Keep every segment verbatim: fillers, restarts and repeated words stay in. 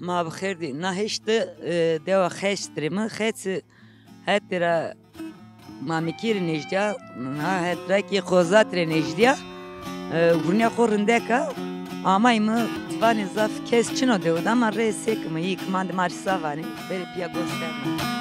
Ma bi xêr dî. Na hişt de, e, dewa Xeç dirê mi. Xeç, e, hetê ra Mamekî rê nêjdîya, na het ra kî Xozat rê nêjdîya. E, gurnîya xo rindek a. Amay mi, vanê zaf kes çin o dew de, ama rê sekime, yî ki ma de ma rê sa vanê. Berê pîya goşt kerna.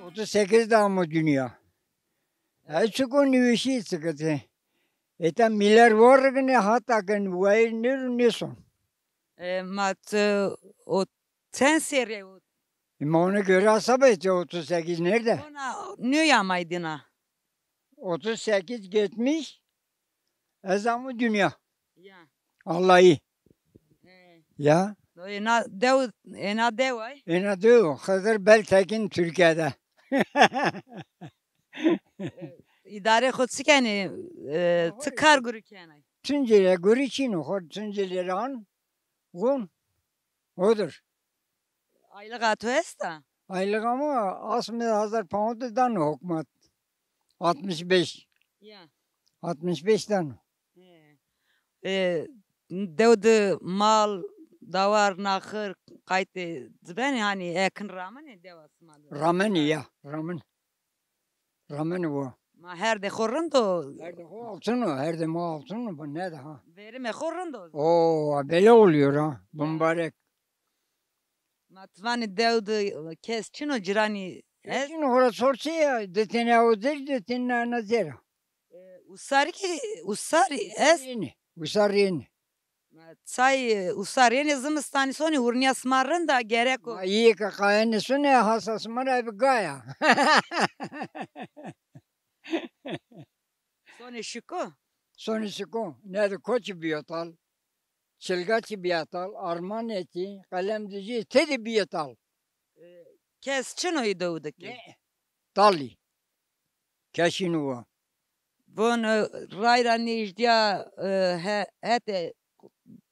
Otuz sekiz de amo dinya. Ez çiko nîweşî çikitî. Eta mîler warigine hata ken wayir nêro nêson. E, ma ti o çend serrî o? E, ma ona göre hesap et ya, otuz sekiz nerede? Ona nû ya maydina. Otuz sekiz gitmiş. Ez amo dinya. Ya. Allahî. He. Ya. Ena dew, ena dew ay. Ena dew, Xizir Beltekin Türkiye'de. E, îdare xo çi kenê, e, çi kar gurî kenay? Tunceli gurî çin o, xo Tunceli ran, gun, odur. Aylığa to esta? Aylığa mı, asmî hazar pound dano hukmat. Altmış beş. Ya. Altmış beş dano. He. E, dew de mal, dawar, naxir, qaytê ci benê, hanî ekin ramenê dewa sima de? Ramenê ya, ramen. Ramenê wo. Ma herdê xo rind o? Herdê xo altın o, herdê ma altın o, bu ne daha? Verimê xo rind o? Oo, böyle oluyor ha, mübarek. Ma ti vanê dew de kes çin o, ciranî est? Çin o, xora sorse ya, di tene o der, di tene na zera. E, usarî kî, usarî est? Yeni, usar yeni. Ma çay, e, usar yeni, zimistanî sonî, hurnîya sima rind a, gerek o. Ma yê ke qayene sonê, hasa sima ra bi gaya. Sonê şiko? Sonê şiko. Ne de koçî biyo tal. Çilgaçî bîya tal, armanekî, qelemdijî, tedî bîye tal. E, kes çin o î dew de kî? Ne, talî. Keşîn wa. Von, e, ray ra nêjdîya, e, he-, hetê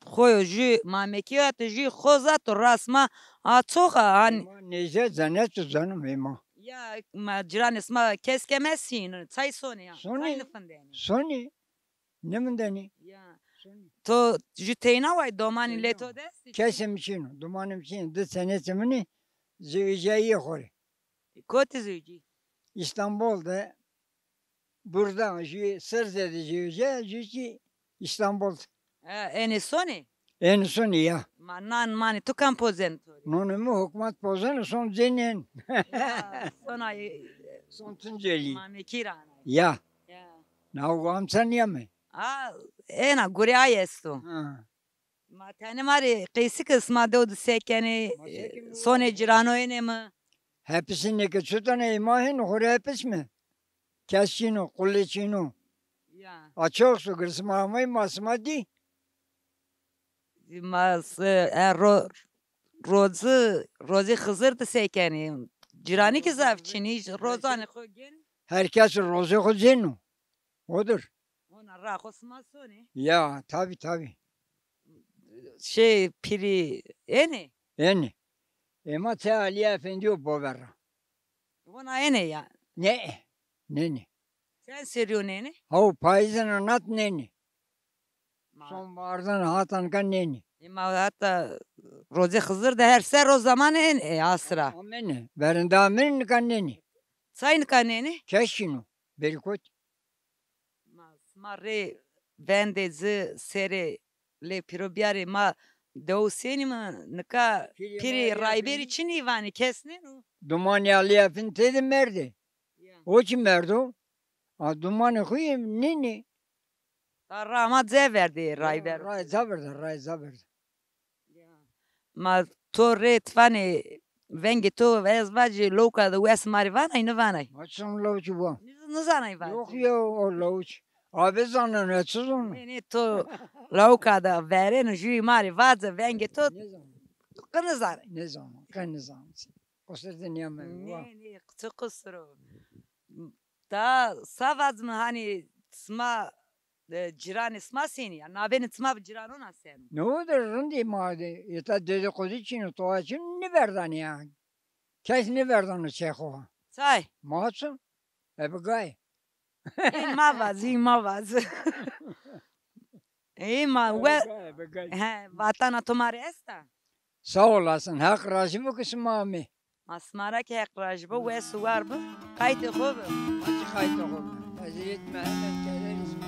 xo yo jû Mamekî hetê jû Xozat o, rasma a çox a, hanî. Ma nêze zenet û zenim ê ma. Ya, ma ciranê sima kes keme sîn, çay sonê ya. Sonê. Çay nifindenê. Sonê. Nêmindenî. Ya. Sonî. To jû teyna way, domanî lê to dest? Kesê mi çin o, domanê mi çin o. Di senetê min ê, zewicîyayî xo rê. Kotî zewicî? Îstanbul de. Burada jû Sirze de zewicîya, jû kî Îstanbul de. E, enê sonê? Enê sonê ya. Ma nan manê to kam pozen to rê? Nonê mi hukmat pozeno, son cenên. Ya, sona, e, son Tuncelî. Mamekî ra anay. Ya. Ya. Na, o amca nîyame. A, ena gurê ay esto. Ha. Ma tenê ma rê qeysî ke sima dew de se kenê, sonê ciranoyênê mi. Hepisî nê ke çutane ê ma hên xo rê hepis mi. Kes çin o, qulê çin o. Ya. A çox su gir sima amay ma sima dî. Ma s-, e, ro-, rozi, rozê Xizir de se kenê. Ciranî kî zaf çin î, rozanê xo gên. Her kes rozê xo cêno. Odur. Ona ra xo sima sonê? Ya, tabi, tabi. Şey, pîrî enê? Enê. Ema te Alî Efendî yo bover ra. Vona enê ya? Ne, nenê. Sen serî yo nenê? Haw, payîzena nat nenê. Ma- Sonbahardan hata nika nenê. E, ma hata rozê Xizir de her serr o zaman enê, e, asra. Amenê. Verinde amenê, nika nenê. Çay nika nenê? Keşîno. Berîkot. Ma, sima rê vendê ci serê lê pîro biyarê ma dew senîme, nika pîrî rayberî çinî vanê, kes nêno. Dumanê Alî Efendî têde merdê. Ya. O kî merdo. A dumanê xo yê nênê. Ta ra ma ce verdê rayber. Ray ca verde, ray ca verde. Ya. Ma to rê ti vanê vengê to, ez vacî lawika de wes ma rê vanay, nivanay? Ma çim lawikî wa. Niz-, nizanay vacî. Yok ya, o lawik. Abi zaneno, çi zano? Nê, nê, to lawika de verêno, jûyî ma rê vaze, vengê to qe nizanê. Nizano, qe nizano. Qusur dinya mi wa. Nê, nê, çi qusur o? Da sa vazime, hanî sima, e, cîranê sima senî ya? Navênê sima bi cîranona seno? No de rindî ma de, îta dedikodu çin o, toa çin o, nêverdanê ya. Kes nêverdano çê xo. Çay? Ma çi? E, bi gay. Ê ma vaz, ê ma vaz. Ê ma we, he, vatana to ma rê esta? Sağ olasın. Heq razî bo ke sima amê. Ma sima ra kî Heq razî bo, wes û war bo. Qaytê xo bi. Ma çi qaytê xo bi. Ez ê yetme hemen kederî sima.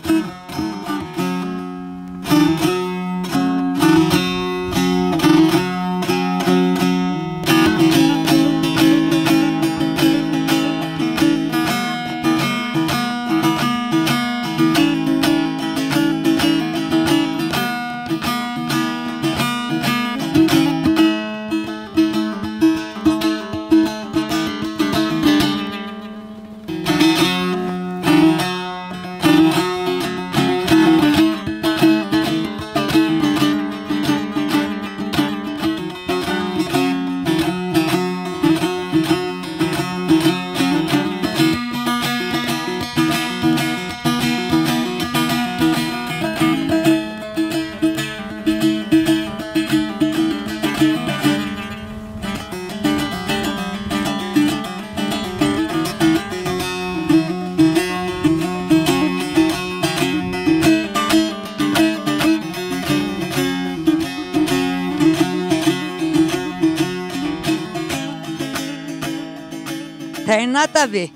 Teyna tabî.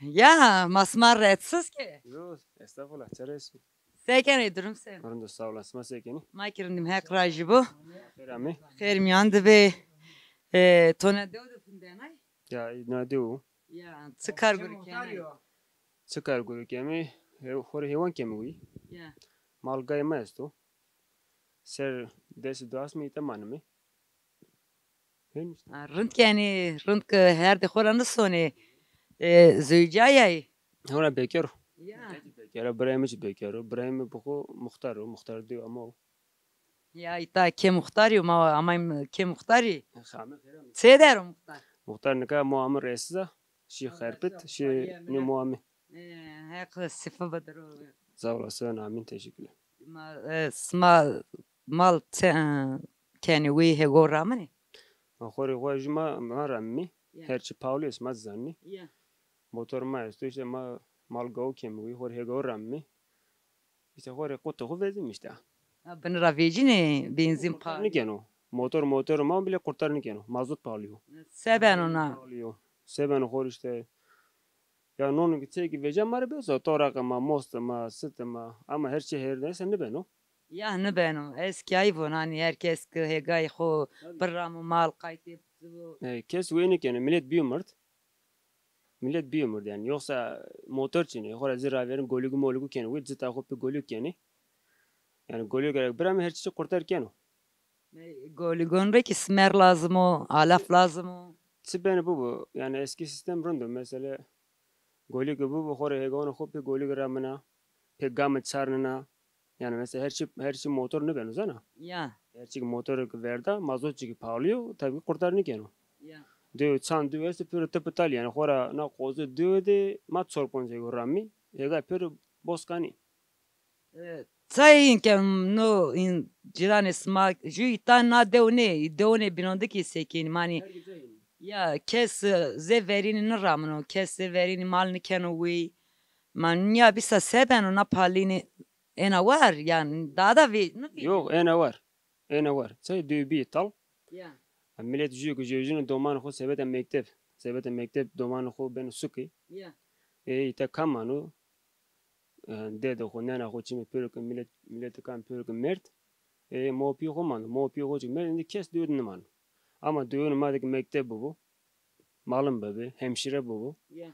Ya, ma sima reetsiz ke. Yo, estağfurullah, çeresi. Se kenê, durum se? Rind o, sağ olasın. Sima se kenî? Ma kî rind îme, Heq razî bo. Xêr amê. Xêr mîyan de bê. E, to na dew de findenay? Ya, na dew. Ya, çi kar gurî kenê? Çi kar gurî kemî? He-, xo rê heywan kemî wî. Ya. Mal gay ma esto. Ser des û di asmî îta manimî. Hên îşte. Ha, rind kenî, rind ke herdê xo ra nisonê, e, zewcayay? Hona bekar o. Ya. Bekar o, birayê mi jî bekar o. Birayê mi bi xo muxtar o, muxtar diyo ama o. Ya, îta kê muxtarî yo, ma amayîme kê muxtarî. Xame xêra mi. Çê der o muxtar? Muxtar nika mo ame rêsiz a, şî Xerpit, şî nê mo ame. E, Heq sifa bidiro. Sağ olasın, amîn, teşekkürler. Ma, e, sima mal çi, e, kenî wî hêgo raminî? Ma xo rê xo jû ma, ma ramîmî. Ya. Her çi pahalı est, ma zanî. Ya. Motor ma esto, îşte ma mal gaw kemî wî, xo rê hêgo ramîmî. Îşte xo rê qutê xo vezîm îşte. Ha, bini ra vecînê benzîn pahalı. Nikeno. Motor, motor ma bile kurtar nikeno. Mazot pahalı yo. Se beno na? Pahalı yo. Se beno xo rê îşte. Ya non ki çê ki veca ma rê beso, toraqê ma, mostê ma, sitê ma, ama her çi hêrdene se nibeno. Ya nibeno. Ez ki ay von, hanî her kes ki hêgayê xo biramo mal qaytê bibo. E, kes wê nikeno, millet bîyo mird. Millet bîyo mird yanî. Yoksa motor çinê, xo ra zî raverin goligu moligu keno, wê cita xo pê goligu kenê. Yanî goligu gerek birame her çi kurtar keno. E, goligon rê ki smer lazim o, alaf lazim o. Çi beno bibo, yanî eski sistem rind o. Mesela golik bibo, xo rê hêgawanê xo pê golik ramina, pê gamê çarnina. Yanî mesela her çi, her çi motor nibeno zana. Ya. Her çi motor ki verda, mazot çi ki pahalı yo, tabii ki kurtar nikeno. Ya. Dew, çand dew esto pêro tipi tal yanî, xo ra na qoze dew de ma çor ponc hêgo ramî, hêga pêro boskanî. E, çay în ke no în cîranê sima jû îta na dew nê, dewnê bînon de kî sekenî manî. Ya, kes, e, zê verînî niramino, kes zê verînî mal nikeno wî. Ma nîya bîsa se beno na palînî êna war, yanî daha da vê, nivê. Yok, êna war. Êna war. Çay dew bî tal. Ya. Ha, millet jû ki jewjino domanê xo sebeta mekteb. Sebeta mekteb domanê xo beno suki. Ya. E, îta kam mano? E, dede xo, nena xo çimê pêro ke millet, milletê kam pêro ke merd. E, mo pî xo mano, mo pî xo çik merd, îndî kes dewe de nimano. Ama dewonê ma de ke mekteb bibo, malim bibi, hemşire bibo. Ya.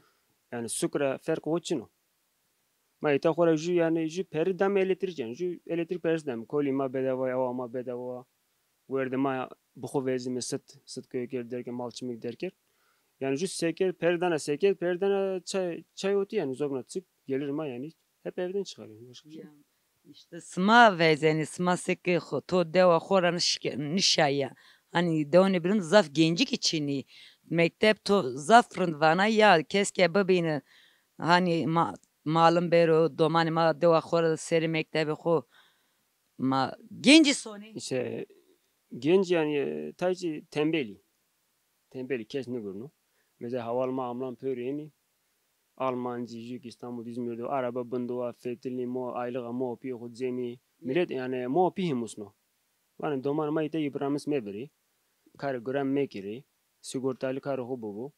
Yanî suk ra ferq xo çin o. Ma îta xo ra jû, yanî jû perî dame elektrîk yanî. Jû elektrîk perîs dame. Kolî ma bedava, awa ma bedava. Werdê ma bi xo vezîme sit, sit kewkêr derkê mal çimêk derkêr. Yani ju seker perdana, seker perdana çay, çay oti yani, zobna çık gelir ma yani. Hep evden çıkarıyorum. Başka bir şey. Ya, işte sima vezenî, sima seke xo-, to dewa xo ra nişke-, nişaya. Hani dewonê birin zaf gencî ki çinî. Mekteb to zaf rind vana ya, keske bibîni. Hani ma-, malim bero, domanê ma dewa xo ra serê mektebê xo. Ma gencî sonî. İşte genc yani, e, tay çî tembelî. Tembelî kes nigurno. Mesela hawal ma amlan pêro yenî. Almancî, jû ki İstanbul, İzmir de, araba bindo wa, fetilî mo, aylığa mo, pîyê xo cenî. Millet yani mo pî hêmusno. Vanê doman ma îta yıpranmış mebirî. Karê guran mekirî. Sigortalı karê xo bibo.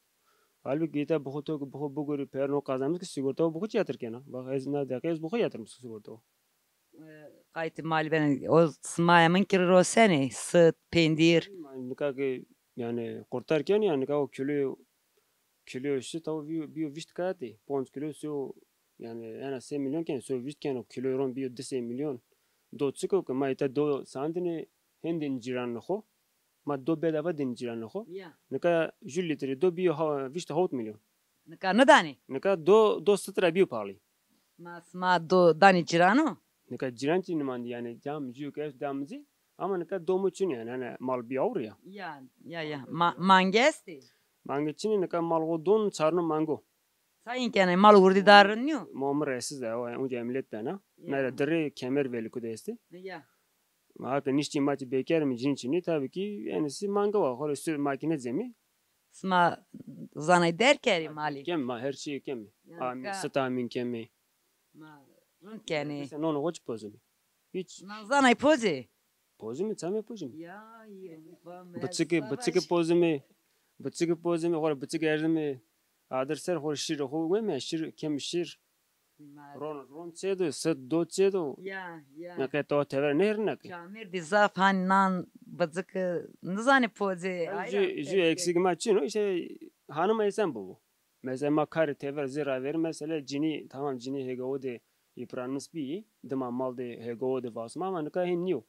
Halbuki îta bi xo to ki bi xo bigurî, perno kazanmış ki sigorta xo bi xo çi yatır kena. Bak ez na deqe ez bi xo yatırmış sigorta xo. E, qaytê malî benê. O simaya min kiri rosenê, sit, pêndîr. Ma nika ki yani kurtar kenî ya, nika o kilo, kilo sit o bîyo, bîyo vîst kayatî. Ponc kilo so yani ena sey milyon ken, so vîst ken, o kilo ron bîyo di sey milyon. Do çik o ki ma îta do sandinê hên dên cîranê xo. Ma do bedava dên cîranê xo. Ya. Nika ju litrî do bîyo ha-, vîst hewt milyon. Nika nidanê? Nika do, do sit ra bîyo paxlî. Ma sima do danê cîrano? Nika cîran çî nimandî yani, cam jû ke est dam zî. Ama nika do mi çin yani, hani mal bîyo awr ya. Ya, ya, ya. Ma-, mange estê? Mange çinî, nika mal xo don çarno mango. Sayın kenê, mal wurdî dar rind nîyo? Ma mi resiz de, o, unca emlet bena. Ya. Nere dirê kemer veliku de estê. Ya. Ma ke niştî ma çî beker mi cin çinî, tabii ki en iyisi mango wa, xo rê sür makine cemî. Sima zanay der kerî malî? Kem ma her şey kem. Ya, amîn, ka- sit amîn kemî. Ma rind kenî. Sen onu hoç pozumi. Hiç. Na zanay pozê? Pozumi, çame pozumi. Ya, ya, ba me Biçiki, savaş. Biçiki pozumi. Biçiki pozumi, xora biçiki erdimi. Adir ser xora şir, xo weme şir, kem şir. Ma- Ron, ron çê do, sit do çê do. Ya, ya. Neke to tever nehir neke. Camêrdî zaf han nan biçiki nizanê pozê. Jü, jü eksik ma çin o, işte hanıma esen bu. Mesela ma karê tever zê ravêr, mesela cinî, tamam, cinî hêgawo de yıpranmış bî, dima mal de hêgawo de vasma, ama nika hên nîyo.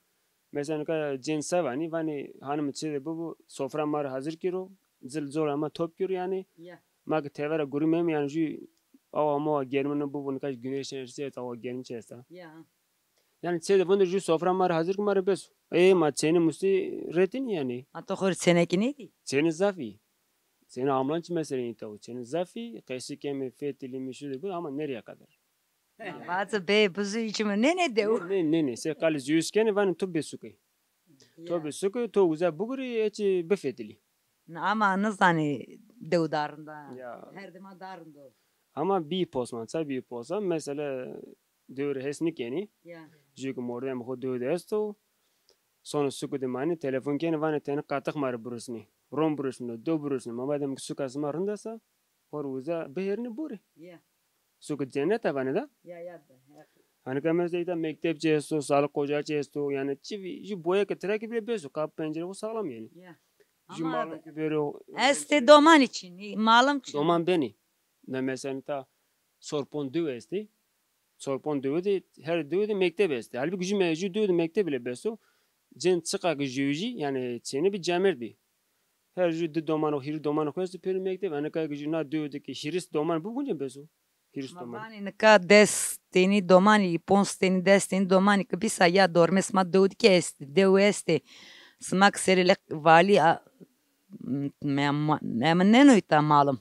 Mesela nika cên se vanî, vanî hanımı çê de bibo, sofra ma rê hazir kiro, cil cora ma top kiro yani. Ya. Ma ki tevera gurî mem yani jü awa mawa germino bibo, nika güneş enerjisi esta, awa germî çi esta. Ya. Yani çê de vinde jü sofra ma rê hazir ki ma rê beso. Ê ma çênî mustî retin yani. Ma to xo rê çênekî nêdî? Çênî zaf î. Çênî amlan çi meselê îta o. Çênî zaf î, qesî kemî, fetilî mi şu de bu ama nereye kadar? Vaze bê bizu içimi nênê dew. Nê, nê, nê, nê. Se kalî zî us kenî vanî to bê suke. To bê suke, to uza bigurî, e çi bifetilî. Ama nizanî dew darinda. Ya. Her dima darindo. Ama bî posman, ça bî posman. Mesela dew rê hes nîkenî. Ya. Jü ki mordem xo dew de esto. Sono suku de manî, telefon kenî, vanê tenê qatix ma rê birusnî. Ron birusnî, dew birusnî. Ma madem ki suka sima rind esta, xo rê uza bihêrnî borê. Ya. Suku cennet a vanê da. Ya, ya da. Hanî ke mesela îta mektepçî esto, sağlık ocağı çi esto, yani çi jü boye ke tira ki bile beso, kapı pencere xo sağlam yani. Ya. Jü ama malum ki bêro. Estê domanî çinî, malum çinî. Doman benî. Ne mesela ta Sorpon dew estî. Sorpon dewe de, her dewe de mekteb estî. Halbuki jü me-, jü dewe de mekteb bile beso. Cên çiqa ki jüyü jî, yani çênî bi camêrd bî. Her jü di doman o, hîrî doman xo estî pêro mekteb. Nika ki jü na dewe de ki hîris doman bû, gunce beso. Hîris doman. Ma vanê nika des tenî domanî, ponc tenî, des tenî domanî ki bîsa ya dormê sima dew de ki estî, dew estî. Sima ki serê leq valî a, me-, me-, memneno îta malum.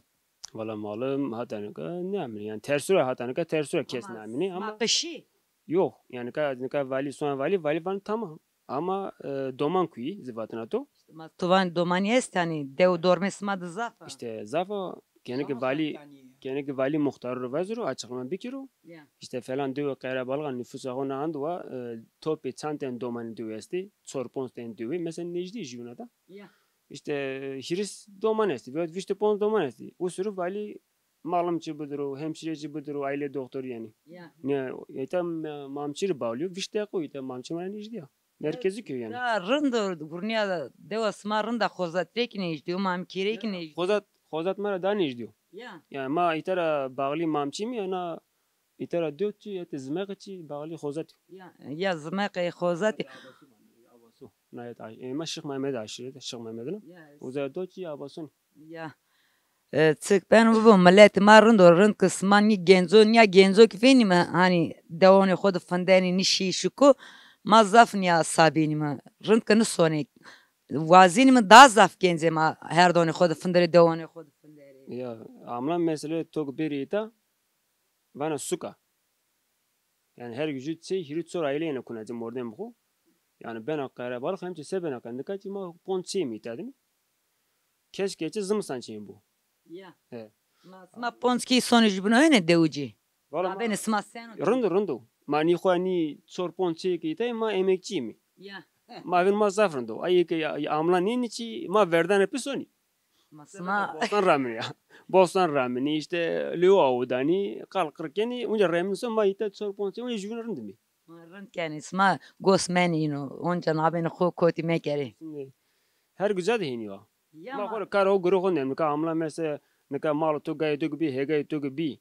Valla malum hata nika nêamînî. Yani tersura hata nika tersura kes nêamînî ama. Ma qişî? Yok. Yani ka, nika valî, sona valî, valî van tamam. Ama, e, doman kuyî zî vatena to. Ma to van domanî est, hani dew dormê sima de zaf a. İşte zaf a. Kene ki valî, kene ki valî muxtarû rê vaziro, açıklama bikiro. Ya. İşte falan dewe qerebalix a, nüfusa xo na ando wa, e, topê çand ten domanî dewe estî, çor ponc ten dewe. Mesela nejdî jî wina da. Ya. İşte, e, hîris doman estî, veyahut vîst û ponc doman estî. O sürü valî malum çi bidiro, hemşire çi bidiro, aile doktoru yani. Ya. Ne, îta ma-, mamçî rê bağlı yo, vîst deqe o, îta mamçî ma rê nejdî ya. Merkezi köy yani. Ya rind o, gurnîya dewa sima rind a, Xozat rê kî nejdî yo, Mamkî rê kî nejdî yo. Xozat, Xozat ma ra daha nejdî yo. Ya. Yani ma îta ra bağlı mamçî mi ya, na Îta ra do çi, ete Zimeqê çi, bağlı Xozatî. Ya, ya Zimeqê Xozatî. Abasu, Abasu. Nayet aş-, e, ma Şix Mehmed aşîret, Şix Mehmed na. Ya, uza do çi Abasun. Ya. E, çik beno bibo, miletê ma rind o, rind ke sima nî genco, nîya genco ke vênîme, hanî dewonê xo de findenê, nî şî şiko, ma zaf nîya sa bînîme. Rind ke nisonê. Wazînîme daha zaf gencê ma herdonê xo de finderê, dewonê xo de finderê. Ya, amla mesele to ke bêrî îta, vana suka. Yanî her gücü çê hîrî çor aîle yena kuna ci mordemê xo. Yanî bena qerebalix hem çê se bena qe-, nika çî ma ponc çê mî îta de mî. Keşke çê zimistan çên bo. Ya. He. Ma, ma ponc kî sonê jubîno ênê dewicî. Valla ma... Nabêne sima seno? Rind o, rind o. Ma nî xo nî çor ponc çê kî îta yê, ma emekçî yî mî. Ya. Ma vin ma zaf rind o. Ay ke ya, ya amla nênî çî ma verdane pi sonî. Ma sima bostan raminî ya. Bostan raminî, îşte lêwo awo danî, qal qir kenî, unca remnî so ma îta çor ponc çê, unca jubîno rind mî. Ma rind kenî, sima gos menî îno, onca nabêne xo kotî mekerê. Şimdi her güca de hênî wa. Ya ma, ma xo rê kar o gurê xo nem, nika amla mesela, nika malo to gayê to ke bî, hêgayê to ke bî,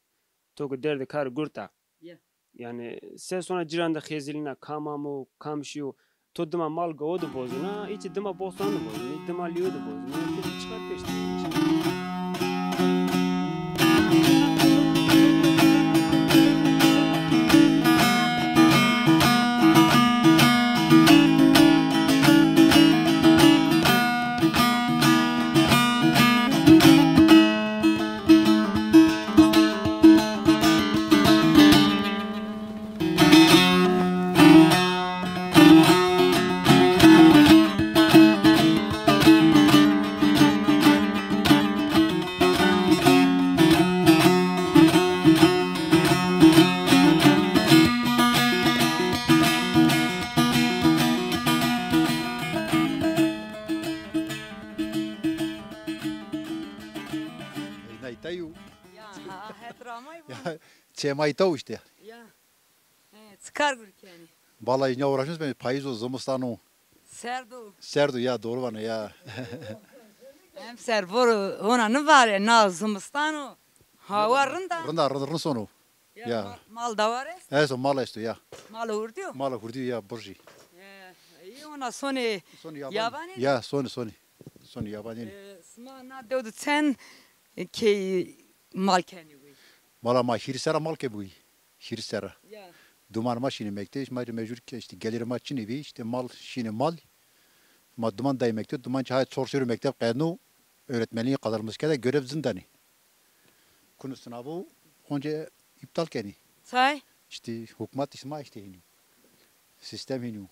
to ke derdê kar gurta. Ya. Yanî se sona cîran de xêzilîna, kam amo, kam şîyo, to dima mal gawo de bozîna, îçî dima bostan de bozînî, dima lîyo de bozînî. Yanî ti çiqar pêşte. Naytayû. Ya, ha, het ramay bu. Ya, çê ma îta o îşte. Ya. He, çi kar gurî kenî? Vallahi ne uğraşıyoruz ben, payîz o, zimistan o. Serd o. Serd o ya, doğru vana ya. Hem ser voro hona nivare, na zimistan o. Hawa rind a. Rind a, rind, rind sono. Ya, ya. Ma-, mal dawar est? Esto, mal esto ya. Mal hurdî yo? Mal hurdî ya, birjî. E, î hona sonê yabanî? Yabanî? Ya, sonê, sonê. Sonê yabanî. E, sima na dew de çend, e, key mal kenî wî? Mala ma hîrî serra mal ke bûyî. Hîrî serra. Ya. Duman ma şînê mekteb, ma rê mecbur ke îşte gelirê ma çinê bî, îşte mal şînê mal. Ma duman dayê mekteb, duman çi hay çor şêro mekteb qedno, öğretmenliği kazanmış keda görev zindanî. Kuno sınavı onca iptal kenî. Say? İşte hukmat îşte ma îşte hînî. Sistem hînî.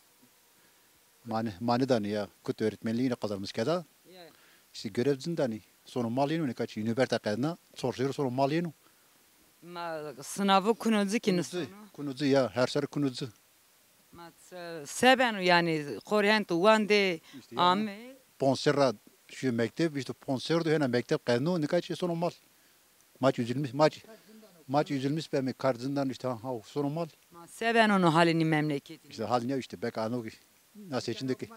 Mani, mani danî ya. Kut öğretmenliğini kazanmış keda. Ya. İşte görev zindanî. Sono mal yenu ne kaç üniversite qedna. Çor şêro sono mal yenu. Ma sınavı kuno ci ki. Kuno ci, kuno ci ya. Her ser kuno ci. Ma se, se beno yanî, xo rê hento Wan de ame? Îşte yanî, ponc serr ra şîyo mekteb, îşte ponc serr do hêna mekteb qedno, nika çi sono mal. Maç üzülmüş, maç, maç üzülmüş be mi kar zindan îşte ha, ha, sono mal. Ma se beno no halê nî memleketî? Îşte hal ne îşte, bek ano ki, na seçindeki.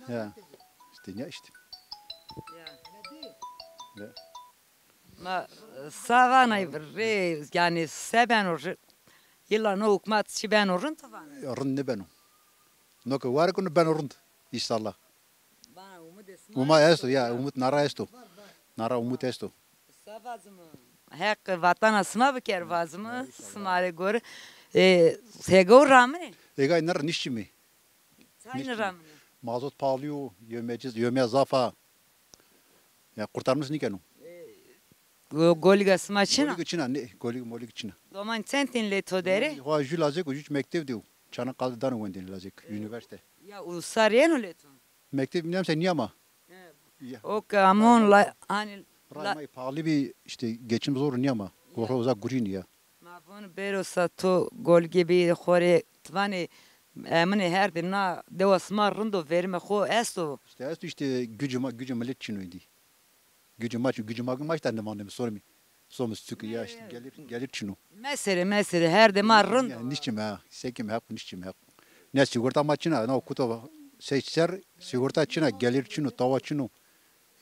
Ya, îşte ne îşte. Ya. Ya. Ma, e, sa vana rê, yanî se beno rê, îlla no hukmat çi beno rind ti vana? Rind nêbeno. No ke war kuno beno rind, înşallah. Vana umudê sima. Uma esto ya, umut nara esto. Nara umut esto. Sa vazime. Heq vatana sima biker vazime, sima rê gore. E, hêgo ramine? Hêgay nir nişçimi. Çay nî ramine? Mazot pahalı yo, yemeciz, yemeğe zaf a. Ya kurtarmış nîkeno. E, go-, goliga sima çin a? Goliga çin a, ne, goliga moliga çin a. Doman çend tên lê to derê? Ho jü lazek o, jü mekteb de o. Çanakkale dano wendên lazek, üniversite. Ya usar yeno lê to? Mekteb nem se niyama. E, ya. O ke amon la, hani la. Ray may pahalı bî, işte geçim zor niyama. Ya. Goro uza gurîn ya. Ma von bêro sa to golgê bî xo rê, ti vanê, e, minê her de na dewa sima rind o, verime xo esto. İşte esto işte gücü ma, gücü millet çin o îdî. Gücü ma, gücü ma, ma işte ne mande mi sormi. Somi suki ya işte gelir, gelir çin o. Mesele, mesele, her de ma rind o. Ya, nişçim ha, sekim hak, nişçim hak. Ne sigorta ma çin a, na kuto seç ser, sigorta çin a, gelir çin o, tawa çin o.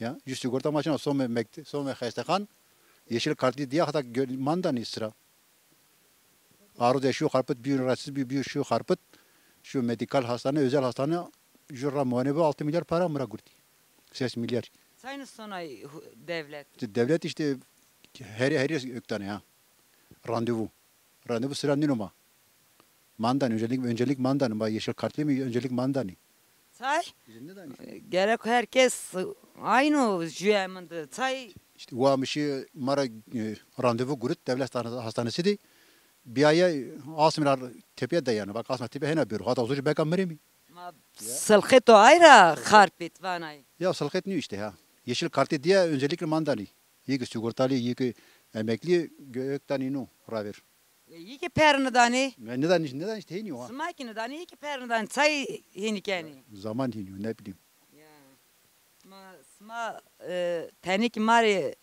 Ya, ju sigorta ma çin a, some mekte-, some xestexan, yeşil kartlı diye hatta gö-, mandanî sıra. Arıza şu Xarpıt, bir rahatsız bir, bir şu Xarpıt, şu medikal hastane, özel hastane, şu ra muayene bu altı milyar para mıra gurti. Ses milyar. Aynı sonay hu- devlet. Dewlet îşte herî herî ök danî ha. Randevu. Randevu sıra nîno ma. Mandanî, öncelik, öncelik mandanî. Ma yeşil kartlı mı öncelik mandanî. Çay? Gerek herkes aynı jüye mındı. Çay? İşte wa mişî ma ra e, randevu gurit devlet hastane- hastanesi de. Biyaye asmira tepeye dayanı. Bak asma tepe hena bir. Hatta uzun beka miremi. Ma sılxet o ayra xarpêt vanay. Ya sılxet nîyo işte ha. Yeşil kartı diye öncelikle mandanî. Yê ki sigortalı, yê ki emekli gö- ök danî no raver. E, yê ki per nidanê. Ne, nidan, nidan işte hênî wa. Sima ki nidanê, yê ki per nidanê, çay hênî kenê. Zaman hênî, ne bileyim. Ya. Ma sima e, tenê ki ma rê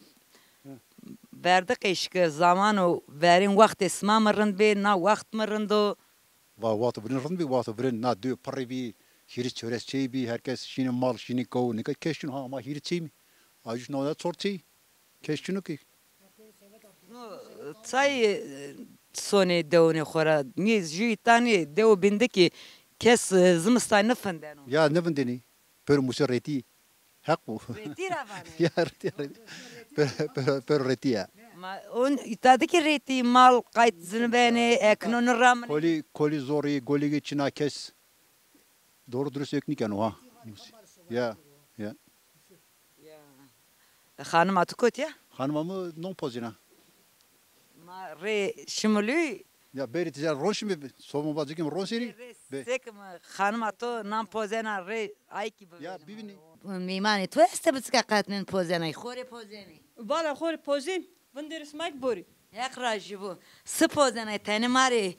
verdi qeşike zaman o verên wextê sima mi rind bê, na wext mi rind o. Va wexto virin rind bî, wexto virin na dê pirrî bî, hîrî çores çey bî, herkes şînî mal, şînî kew, nika kes çin ha, ama hîrî çey mî. Ajuş na çor çey. Kes çin o ki. No, çay e, sonê dewonê xo ra. Nî jû îta nî, dewo bîn de ki kes e, zimistan nifindeno. Ya nivindenî. Pêro musî retî. Heq bu. Retî ra vanê. Ya retî, retî. Pêro, pêro, pêro retî ya. Ma on îta de ki retî mal qayt zinibenê, ekno niraminê. Kolî, kolî zorî, golîgî çina kes. Doğru dürüst ök nîkeno ha. Ya, ya. Ya. E, xanima tu kotî ya? Xanima mi non pozîna. Ma rê şimilû. Ya berî tîze ron şimî, somo vacikîm ron serî. Rê sek mi xanima to nan pozena rê ay ki bivênî. Ya bivînî. Mîmanê to este biçika qet nin pozenay, xo rê pozenê. Vala xo rê pozên, vinderê sima ki borî. Heq rajî bo. Si pozenay tenê ma rê.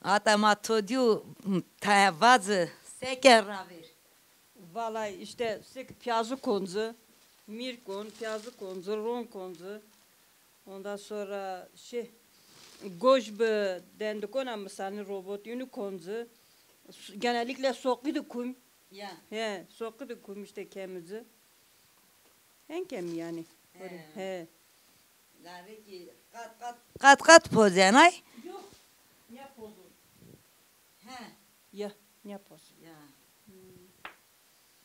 Hata ma to dîyo, taya vaci, seke ravêr. Vala işte sek piyazı konci, mîr kon, piyazı konci, ron konci. Ondan sonra şey, goj bi dendikona misalni robot yünü konci. Genellikle soqî de kum. Ya. He, soqî de kum işte kemici. En kemi yani. He. He. Zerrê ki qat qat, qat qat pozenay. Yok. Ya pozun. He. Ya, ya pozun. Ya.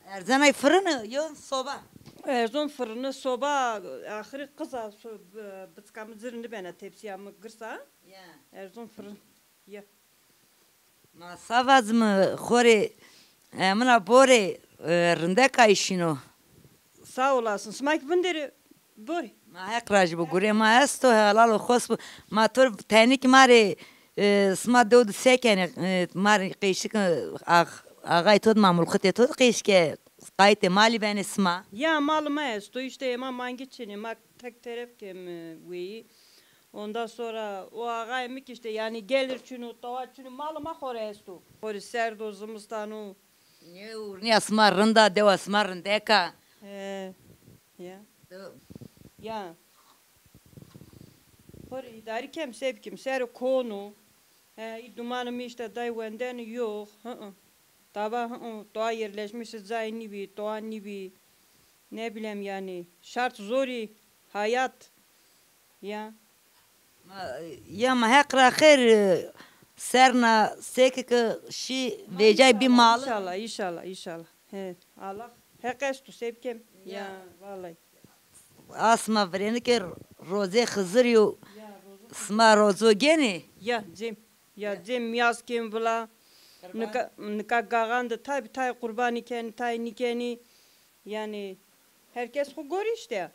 Erzenay fırını, yo soba. Erzon fırını, soba, axiri qıza so, bıçkamı zirni bena tepsiyamı gırsa. Ya. Erzon fırın. Ya. Ma sa vazimi xo rê, e, mina borê, e, rindeka işino. Sağ olasın. Sima ki vinderê borê. Ma heq rajî bo, gurê ma esto, helal û xos bo. Ma to tenî ki ma rê, e, sima dew de se kenê, e, ma rê qeşik, e, ax-, axay to de ma mulxitê to de qeşike, qaytê malî benê sima. Ya malê ma esto, işte ema mangî çinê, ma tek teref keme weyî. Ondan sonra o ağayê mi ki işte yani gelir çinu, tawa çinu, malê ma xo rê esto. Xo rê serd o, zimistan o. Nê urnîya sima rind a, dewa sima rindek a. He, ya. Ya. Xo rê îdarî kem, se bikim, ser o kon o. He, î dumanê mi işte day wenden yox. Hı hı. Tava hı hı, toa yerleşmiş cay nîbî, toa nîbî. Ne bilem yani. Şart zorî, hayat. Ya. Ma, ya ma heq ra xêr, e, serna sekike şî vecay bî mal. İnşallah, inşallah, inşallah. He, Allah heq esto, se bikem. Ya. Ya, vallahi. Asma virêni ke rozê Xizirî yo, sima rozo genê? Ya, cem. Ya, cem miyaz kêm vila. Nika, nika gaxan de tay bi tay qurbanî kenî, tay nîkenî. Yani herkes xo gorî işte.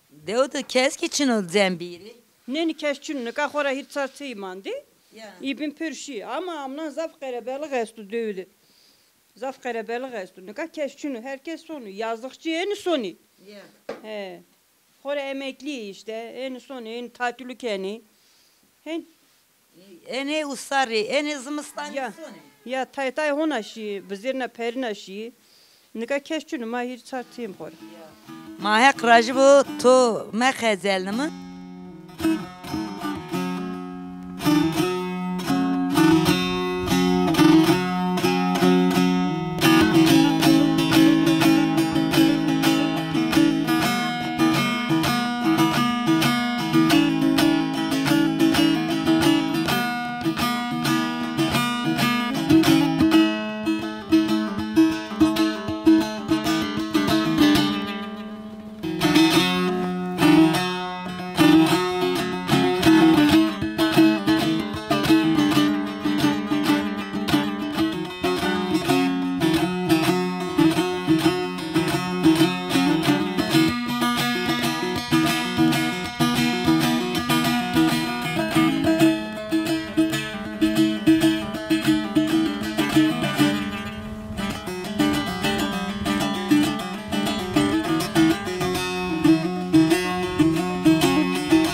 Dew de kes ki çino cembîrî. Nênî kes çin, nika xo ra hîrê çar çeyî mandî. Ya. Î bin pir şî. Ama amnan zaf qerebelix esto dew de. Zaf qerebelix esto. Nika kes çino, her kes sono. Yazlıkçı ênî sonî. Ya. He. Xo rê emeklî işte. Ênî sonî, ênî tatilî kenî. Hen Enê usarî, enê zimistanî sonê. Ya, tay tay hona şî, vizêrna perîna şî. Nika kes çin o, ma hîrê çar çêm xo rê. Ma heq rajî bo, to mexezelnîme.